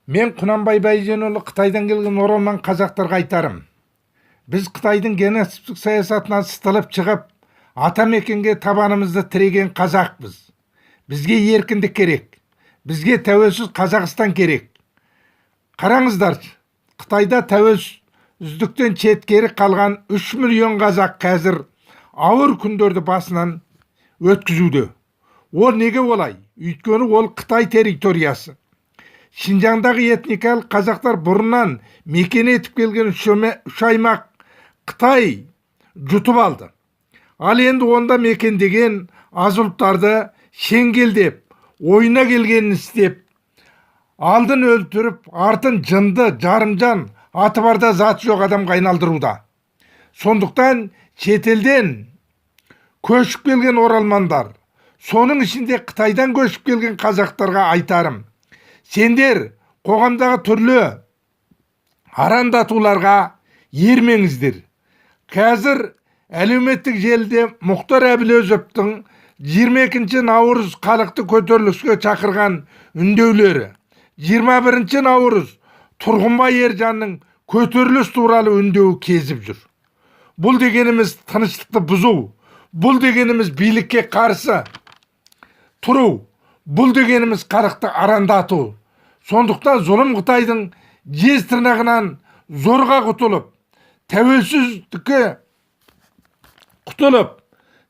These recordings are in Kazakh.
Мен, Құнанбай Байженұлы, Қытайдан келген оралман қазақтарға айтарым: біз Қытайдың геноцидтік саясатынан сытылып шығып, атамекенге табанымызды тіреген қазақпыз. Бізге еркіндік керек, бізге тәуелсіз Қазақстан керек. Қараңыздаршы, Қытайда тәуелсіздіктен шеткері қалған 3 миллион қазақ қазір ауыр күндерді басынан өткізуде. Ол неге олай? Өйткені ол Қытай территориясы. Шинжаңдағы этникалық қазақтар бұрыннан мекен етіп келген үш аймақ Қытай жұтып алды. Ал енді онда мекендеген аз ұлттарды шеңгелдеп, ойына келгенін істеп, алдын өлтіріп, артын жынды, жарымжан, аты барда заты жоқ адамға айналдыруда. Сондықтан шетелден көшіп келген оралмандар, соның ішінде Қытайдан көшіп келген қазақтарға айтарым: сендер қоғамдағы түрлі арандатуларға ермеңіздер. Қазір әлеуметтік желіде Мұхтар Әблязовтың 22 наурыз халықты көтеріліске шақырған үндеулері, 21 наурыз Тұрғынбай Ержанның көтеріліс туралы үндеуі кезіп жүр. Бұл дегеніміз тыныштықты бұзу, бұл дегеніміз билікке қарсы тұру, бұл дегеніміз халықты арандату. Сондықтан зұлым Қытайдың жез тырнағынан зорға құтылып, тәуелсіздікке құтылып,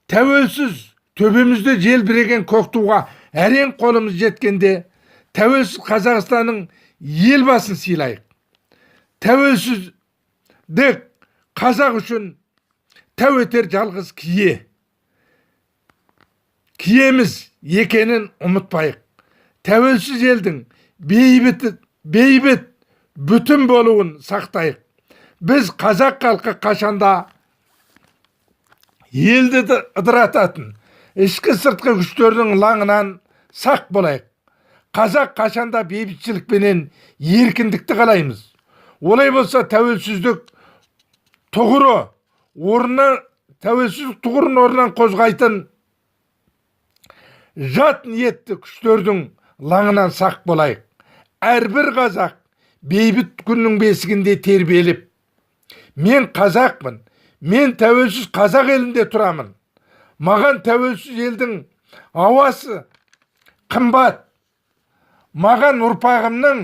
тәуелсіз төбемізде желбіреген көк туға әрең қолымыз жеткенде, тәуелсіз Қазақстанның Елбасын сыйлайық. Тәуелсіздік қазақ үшін тәу етер жалғыз киеміз екенін ұмытпайық. Тәуелсіз елдің бейбіт, бүтін болуын сақтайық. Біз, қазақ халқы, қашанда елді ыдырататын ішкі, сыртқы күштердің лаңынан сақ болайық. Қазақ қашанда бейбітшілік пенен еркіндікті қалаймыз. Олай болса, тәуелсіздік тұғырын орнынан қозғайтын жат ниетті күштердің лаңынан сақ болайық. Әрбір қазақ бейбіт күннің бесігінде тербеліп, мен қазақпын, мен тәуелсіз қазақ елінде тұрамын, маған тәуелсіз елдің ауасы қымбат, маған ұрпағымның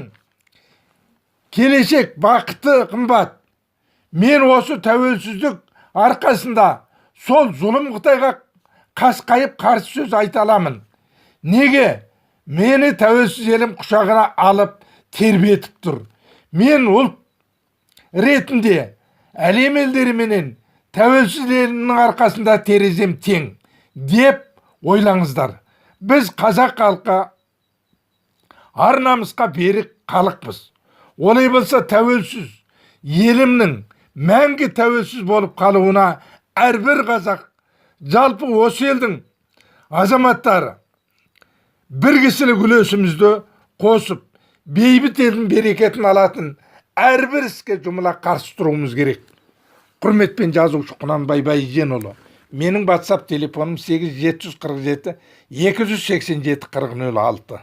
келешек бақыты қымбат, мен осы тәуелсіздік арқасында сол зұлым Қытайға қасқайып қарсы сөз айта аламын, неге мені тәуелсіз елім құшағына алып тербетіп тұр, мен ұлт ретінде әлем елдеріменен тәуелсіз елімнің арқасында терезем тең деп ойлаңыздар. Біз, қазақ халқы, ар намысқа берік халықпыз. Олай болса, тәуелсіз елімнің мәңгі тәуелсіз болып қалуына әрбір қазақ, жалпы осы елдің азаматтары бір кісілік үлесімізді қосып, бейбіт елдің берекетін алатын әрбір іске жұмыла қарсы тұруымыз керек. Құрметпен, жазушы Құнанбай Байженұлы. Менің WhatsApp телефоным 8 747 287 40 06.